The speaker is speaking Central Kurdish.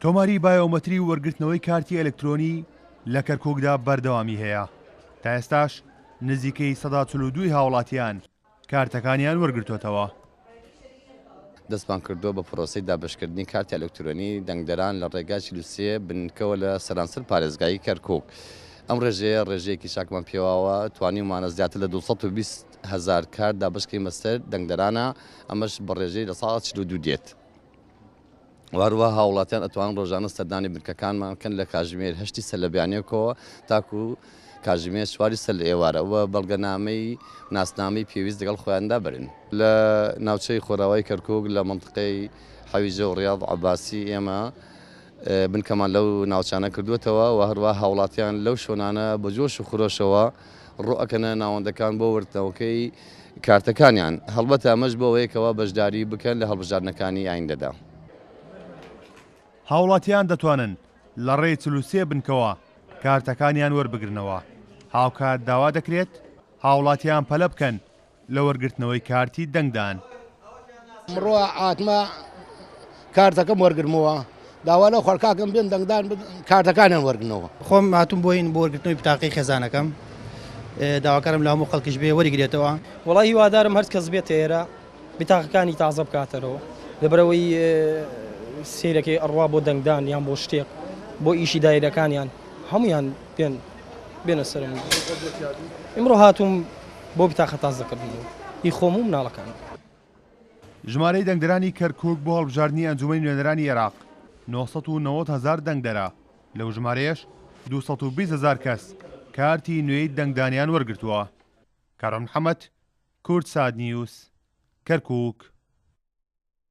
تۆماری بایۆمەتری و وەرگرتنەوەی کارتی ئەلکترۆنی لە کەرکووکدا بەردەوامی هەیە، تا ئێستاش نزیکەی 42% ی هاوڵاتیان کارتەکانیان وەرگرتۆتەوە. دەستمان کردووە بە پرۆسەی دابەشکردنی کارتی ئەلکترۆنی دەنگدەران لە ڕێگای 43 بنکەوە لە سەرانسەر پارێزگای کەرکووک. ئەم ڕێژەیە ڕێژەیەکی چاکمان پێواوە، توانیومانە زیاتر لە 220 هەزار کارت دابەشکەین بەسەر دەنگدەرانە، ئەمەش بە ڕێژەی 42% دێت. و هەروەها هاوڵاتیان ئەتوانن ڕۆژانە سەردانی بنکەکانمان بکەن لە کاژمێر هەشتی سەر لە بەیانیەکەوە تاکو کاژمێر چواری سەر لە ئێوارە و بەڵگەنامەی ناسنامەی پێویست لەگەڵ خۆیاندا بەرن. لە ناوچەی خۆراوای کەرکوک لە مەنتقەی حەویجە و ڕیاض عەباسی ئێمە بنکەمان لەو ناوچانە کردووەتەوە و هەروەها هاوڵاتیان لەو شوێنانە بە جۆش و خرۆشەوە ڕوو ئەکەنە ناوەندەکان بۆ وەرگرتنەوەکەی کارتەکانیان، هەڵبەتە ئەمەش بۆ ئەوەیە کەوا بەشداری بکەن لە هەڵبژاردنەکانی ئایندەدا. هاوڵاتیان دەتوانن لە ڕێی 43 بنکەوە کارتەکانیان وەربگرنەوە، هاوکات داوا دەکرێت هاوڵاتیان پەلە بکەن لە وەرگرتنەوەی کارتی دەنگدان. ئەمڕۆ هاتمە کارتەکەم وەرگرمەوە داوا لەو خەڵکاکەم بێن دەنگدان کارتەکانیان وەرگنەوە. خۆم هاتووم بۆ این بۆ وەرگرتنەوەی بتاقەی خێزانەکەم داواکارم لە هەموو خەڵکیش بێ وەریگرێتەوە. وەڵا هیوادارم هەر کەس بێتە ئێرە بتاقەکانی تازە بکاتەرەوە لەبەرئەوەی سەیرەکەی ئەڕوا بۆ دەنگدان یان بۆ شتێک بۆ ئیشی دایرەکانیان هەمویان بێن بێنە سەرم ئیمڕۆ هاتووم بۆ بتاقە تازەکردنەوە ئی خۆم و مناڵەکانم. ژمارەی دەنگدەرانی کەرکوک بۆ هەڵبژاردنی ئەنجومەنی نوێنەرانی عێراق 990 هەزار دەنگدەرە، لەو ژمارەیەش 220 هەزار کەس کارتی نوێی دەنگدانیان وەرگرتووە. کاروان محەمەد، کوردسات نیوز، کەرکوک.